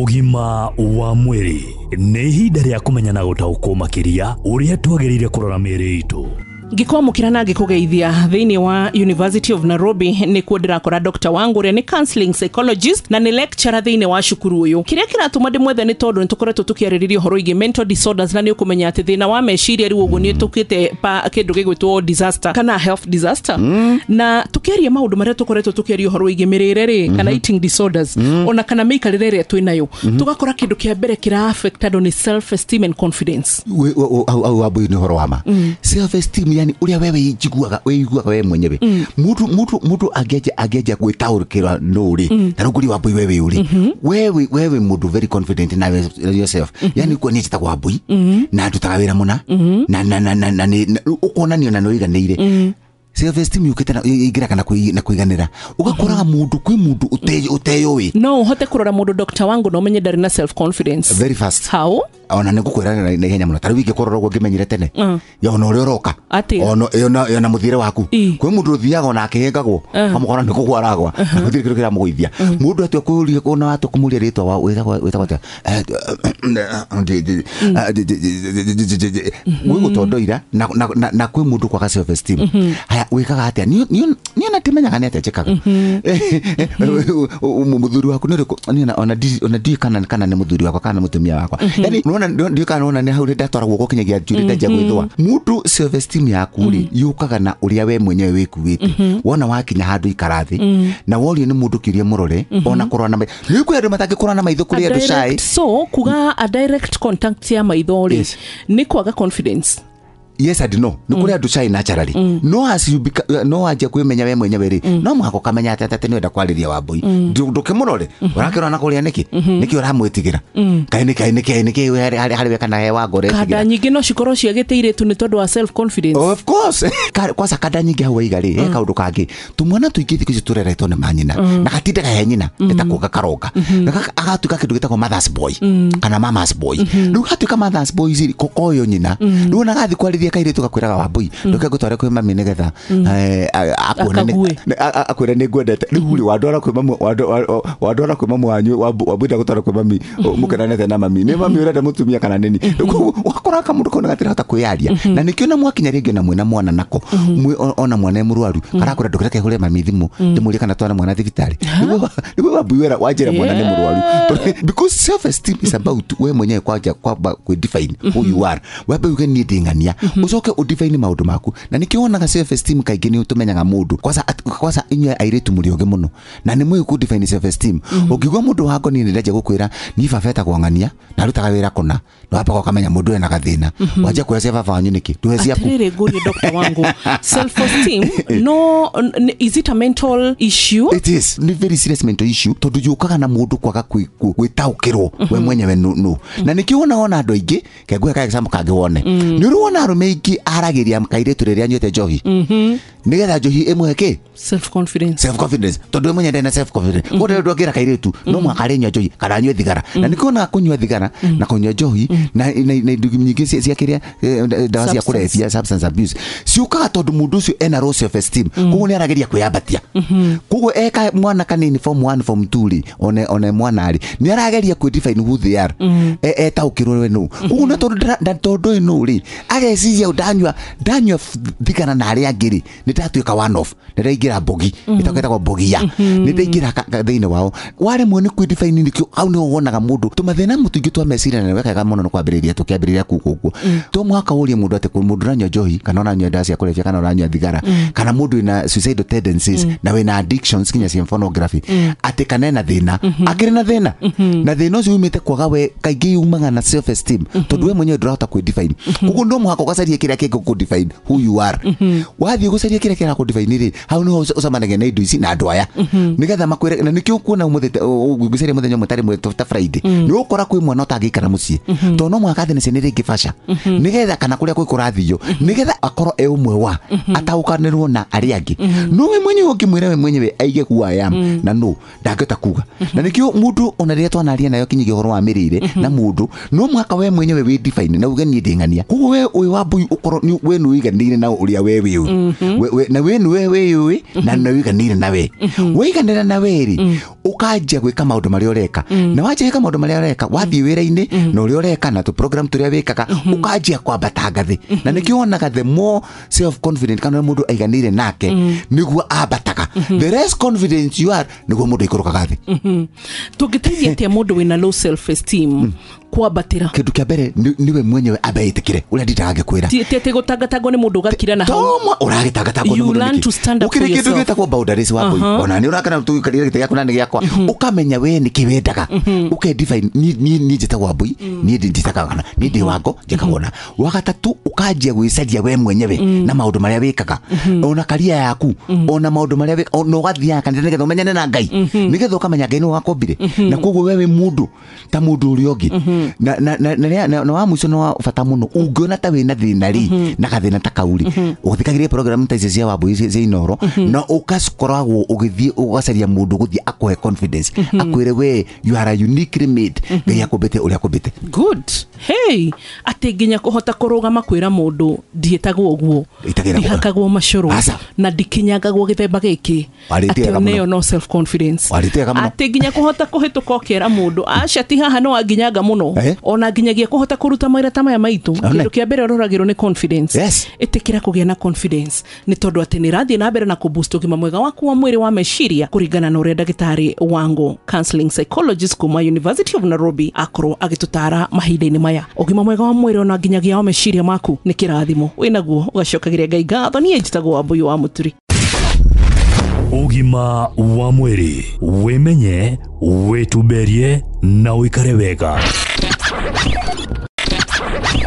Ũgima wa mwĩrĩ nĩ ihinda rĩa kũmenya na gũtaũkwo makĩria ũrĩa twagĩrĩire kũrora mĩĩrĩ itũ. Ngikwamũkĩra na ngĩkũgeithia thĩinĩ wa University of Nairobi nĩkuo ndĩrakora Dr. Wangu ũrĩa nĩ counseling psychologist na nĩ lecturer thĩinĩ wa cukuru ũyũ. Kĩrĩa kĩratũma ndĩmwethe nĩ tondũ nĩ tũkoretwo tũkĩarĩrĩria ũhoro wĩgiĩ mental disorders, na nĩ ũkũmenya atĩ thĩna wa meciria rĩu ũguo nĩ ũtũkĩte pa kĩndũ gĩgwĩtwo disaster kana health disaster. Na tũkĩaria maũndũ marĩa tũkoretwo tũkĩaria ũhoro wĩgiĩ mĩrĩre rĩ, kana eating disorders, ona kana mĩikarĩre ĩrĩa twĩnayo, tũgakora kĩndũ kĩa mbere kĩra affect andũ nĩ self esteem and confidence. Au wambui nĩ ũhoro wa ma. Self esteem, yani ũrĩa wewe ijiguaga, wĩiguaga we mwenyewe. Mũndũ angĩanjia gwĩtaũkĩrwa nũ rĩ, ta rĩu ngũrie Wambui, wewe ũrĩ wewe mũndũ very confident na yourself, yani kuo niĩ njĩtagwo Wambui na ndutaga wĩra mũna na ũkonanio na nĩ ũiganĩire. Self esteem yũkĩte na ĩingĩraga na kũiganĩra, ũgakoraga mũndũ kwĩ mũndũ ũteyũĩ. No ũhote kũrora mũndũ, Dr. Wangu, na ũmenye ndarĩ na self confidence? Very fast. How? Ona nĩ ngũkwĩra na ihenya mũno. Ta rĩu ingĩkũrora ũguo ngĩmenyire tene ya ona ũrĩa ũroka. Atĩa? Ona mũthiĩre waku. Kwĩ mũndũ ũthiaga ona akĩhĩngagwo, amũkora nĩ kũgwa aragwa na gũtirĩ kĩndũ kĩramũgũithia. Mũndũ atua kũũria, ona watua kũmũria rĩtwa wa wĩtagwo atĩa, gwĩ gũtondoira na kwĩ mũndũ kwaga self esteem. Haya, wĩkaga atĩa? Niĩ ona ndimenyaga nĩ atĩa njĩkaga. Mũthuri waku nĩ ũrĩkũ? Niĩ ona ndiũĩ kana nĩ mũthuri wakwa kana nĩ mũtumia wakwa. Yani nĩwona, ndiũĩ kana nĩwona nĩ hau ndatwara guoko kinyagia njuĩrĩ ndanjia gwĩthũa. Mũndũ self esteem yaku rĩ, yũkaga na ũrĩa we mwenyewe wĩkuĩte. Wona wakinya handũ ikara thĩ na worio nĩ mũndũ kĩũria, mũrore ona kũrora na maitho. Nĩ kwĩ andũ matangĩkũrora na maitho, kũrĩ andũ shy. So kuga a direct contact ya maitho rĩ, nĩ kwaga confidence? Yes and no. Nĩ kũrĩ andũ shy naturally, no as you no wanjia kwĩmenya we mwenyewe rĩ, no mũhaka ũkamenya atĩ nĩ wenda kwarĩria Wambui, ndũkĩmũrore ũrakĩrora na kũrĩa nĩkĩ nĩkĩ ũramwĩtigĩra, kaĩ nĩkĩ nĩkĩ nĩkĩ harĩ we kana he Wangũ Kanda ũretigĩra. nyingĩ no cikorwo ciagĩte irĩtu nĩ tondũ wa self confidence. Of course. Kwanza kanda nyingĩ hau waiga rĩ, he kaũndũ kangĩ. Tũmwana tũingĩ thikũ ici tũreretwo nĩ manyina na gatindaga he nyina nĩ ta kuonga karonga na agatuĩka kĩndũ gĩtagwo mother's boy kana mama's boy. Rĩu gatuĩka mother's boy rĩ, koyo nyina rĩu ona gathiĩ kwarĩria kairĩtu gakwĩraga, "Wambui, ndũke ngũtware kwĩ mami nĩgetha akuone Akague. akwĩre nĩ ngwendete." Rĩu rĩ, wandwara kwĩ mamu wanyu, Wambui ndagũtwara kwĩ mami mũkenanĩte na mami, nĩ mami ũrenda mũtumia kana nĩni? Rĩu wakora kamũndũ kau gatirahota kwĩyaria, na nĩkĩo na mwakinya rĩngĩ na mwĩna mwana nako ona mwana e mũrwaru karakwĩra, "Ndũkĩreke hũre mami thimũ ndĩmũrie kana twana mwana thibitarĩ." Nĩguo Wambui wera wanjĩra mwana nĩ mũrwaru. Because self esteem is about we mwenyewe kwanja kwamba kwĩ-define who you are. Wambe uge, "Niĩ ndĩ ng'ania," ũcoke ũdefine maũndũ maku. Na nĩkĩo wonaga self esteem kaingĩ nĩ ũtũmenyaga mũndũ kwanza inyuĩ airĩtu mũrĩ ogĩ mũno na nĩ mũĩ kũ-define self esteem. Ũngĩigua mũndũ wako, niĩ nĩndenjia gũkwĩra, "Niĩ baba etagwo ng'ania na arutaga wĩra kũna," nĩ wambaga ũkamenya mũndũ ena gathĩna. Wanjia kuoya cia baba wanyu nĩkĩ? Ndũhe ciaku. Atĩrĩrĩ, ngũrie Dr. Wangu, self esteem no is it a mental issue? It is nĩ very serious mental issue, tondũ yũkaga na mũndũ kwaga gwĩtaũkĩrwo we mwenyewe no na nĩkĩo wonaga ona andũ aingĩ kenguhe ka example kangĩ wone nĩ ũrĩ wona arũme aingĩ aragĩria kairĩtu rĩrĩa anyuĩte njohi nĩgetha njohi ĩmũhe kĩ? Self confidence. Self confidence, tondũ we mwenyewe ndarĩ na self confidence. Koguo ndũ angĩra kairĩtu no mũhaka arĩnyua njohi kana anyue thigara. Na nĩkĩo wonaga kũnyua thigara na kũnyua njohi na indo nyingĩ cia kĩrĩa ndawa cia Substance. kũrebia, substance abuse, ciũkaga tondũ mũndũ ũcio ena low self esteem. Koguo nĩ arageria kwĩyambatia. Koguo eka mwana kanini form 1, form 2 rĩ, one mwana rĩ, nĩ arageria kwĩ define who they are, etaũkĩrwo we nũ. Koguo na tondũ na tondũ ĩ nũ rĩ, ageciria ndanyua thigara na arĩa angĩ rĩ, nĩ ndatuĩka one off, nĩ ndaingĩra mbogi ĩtagwo mbogia, nĩ ndaingĩra thĩinĩ wao. Waremwo nĩ kwĩ define, nĩkĩo hau nĩho wonaga mũndũ tũmathĩna mũtũingĩ twa meciria. Na nĩ wekaga mũno nĩ kwambĩrĩria tũkĩambĩrĩria kuka ũguo to mũhaka ũrie mũndũ atĩ mũndũ ũranyua njohi kana ũranyua ndawa cia kũrebia kana ũranyua thigara kana mũndũ wĩna suicidal tendencies na wĩna addictions kinya cia pornography atĩ kana ena thĩna, akĩrĩ na thĩna, na thĩna ũcio umĩte kwaga we kaingĩ yumaga na self esteem, tondũ we mwenyewe ndũrahota kwĩ define. Koguo no mũhaka ũgacaria kĩrĩa kĩngĩ define who you are. Wathiĩ gũcaria kĩrĩa kĩra define rĩ, hau nĩho ũcemanagia na indo ici na andũ aya nĩgetha makwĩre. Na nĩkĩo kuona ũmũthĩ ngwĩciria mũthenya ũmwe tarĩ ta Friday nĩ ũgũkora kwĩ mwana ũtangĩikara mũciĩ, tondũ no mũhaka athiĩ na ciana iria ingĩ baca nĩgetha kana kũrĩa kwĩ kũrathio nĩgetha akorwo e ũmwe wa ataũkanĩrwo na arĩa angĩ. No we mwenyewe ũngĩmwĩra we mwenyewe aige who I am na no ndangĩhota kuga. Na nĩkĩo mũndũ ona rĩrĩa twanaria nayo kinyagia ũhoro wa mĩrĩre na mũndũ no mũhaka we mwenyewe wĩ define na uge, "Niĩ ndĩ ng'ania." Koguo we ũyũ wa Wambui ũkorwo we nĩ ũiganĩire na ũrĩa we wĩ na we nĩ we wĩyũĩ na nĩ ũiganĩire na we waiganĩra na we rĩ, ũkanjia gwĩka maũndũ marĩa ũreka, na wanjia gwĩka maũndũ marĩa ũreka, wathiĩ wĩra-inĩ na ũrĩa ũreka na tũ program tũrĩa wĩkaga, ũkanjia kwambata ngathĩ. Na nĩkĩo wonaga the more self confident kana mũndũ aiganĩire nake, nĩguo ambataga. The less confident you are, nĩguo mũndũ aikũrũkaga thĩ. Tũngĩteithia atĩa mũndũ wĩna low self esteem kwambatĩra? Kĩndũ kĩa mbere nĩwe mwenyewe ambe ĩtĩkĩre ũrĩa ndindaga ngĩkwĩra. Ti atĩ gũtangatangwo nĩ mũndũ ũgakira na hau. Toma ũragĩtangatangwo nĩ You mũndũ learn nĩkĩ? to stand up for Gũkĩrĩ kĩndũ yourself. gĩtagwo boundaries, Wambui. Ona nĩ ũrakana tũikarĩre gĩtĩ gĩaku na nĩ gĩakwa, ũkamenya we nĩkĩ wendaga, ũkedefine. Niĩ njĩtagwo Wambui, niĩ njĩtagwo kana niĩ ndĩ Wango, njĩkagwo na wa gatatũ. Ũkanjia gwĩcaria we mwenyewe na maũndũ marĩa wĩkaga, ona karia yaku, ona maũndũ marĩa ona ũgathiaga kanitha nĩgetha ũmenyane na Ngai, nĩgetha ũkamenya Ngai nĩwe wakũmbire, na koguo we wĩ mũndũ ta mũndũ ũrĩa ũngĩ. Na wa mũico na wa bata mũno, ũngĩona ta wĩna thĩna rĩ, na gathĩna ta kau rĩ, ũthikagĩrĩria program ta ici cia Wambui cia Inoro, na ũgakoragwo ũgĩthiĩ ũgacaria mũndũ gũthiĩ akũhe confidence, akwĩre we you are a uniquely made, Ngai akũmbĩte ũrĩa akũmbĩte. Good. Hey, atĩ nginya kũhota kũrũgama kwĩra mũndũ ndiĩtagwo ũguo, Ĩtagĩra ndihakagwo macũrũ Aca. na ndikinyangagwo gĩthemba gĩkĩ, Warĩtie atĩ wega ona mũno. ĩyo no self confidence. Warĩtie wega mũno. Atĩ nginya kũhota kũhĩtũka ũkera mũndũ aca ti haha no wanginyanga mũno, ona nginyagia kũhota kũruta mawĩra ta maya maitũ, One. kĩndũ kĩa mbere ũroragĩrwo nĩ confidence. Ĩtĩkĩra kũgĩa na confidence, nĩ tondũ atĩ nĩ ĩrathiĩ na mbere na kũboost ũgima mwega waku wa mwĩrĩ wa meciria, kũringana na ũrĩa ndagĩtarĩ Wango, counseling psychologist kuma University of Nairobi, akorwo agĩtũtara mahinda-inĩ maya. Ũgima mwega wa mwĩrĩ ona nginyagia wa meciria maku nĩ kĩrathimo wĩnaguo, ũgacokagĩria Ngai ngatho. Niĩ njĩtagwo Wambui wa Mũturi. Ũgima wa mwĩrĩ: wĩmenye, wĩtumberie na ũikare wega.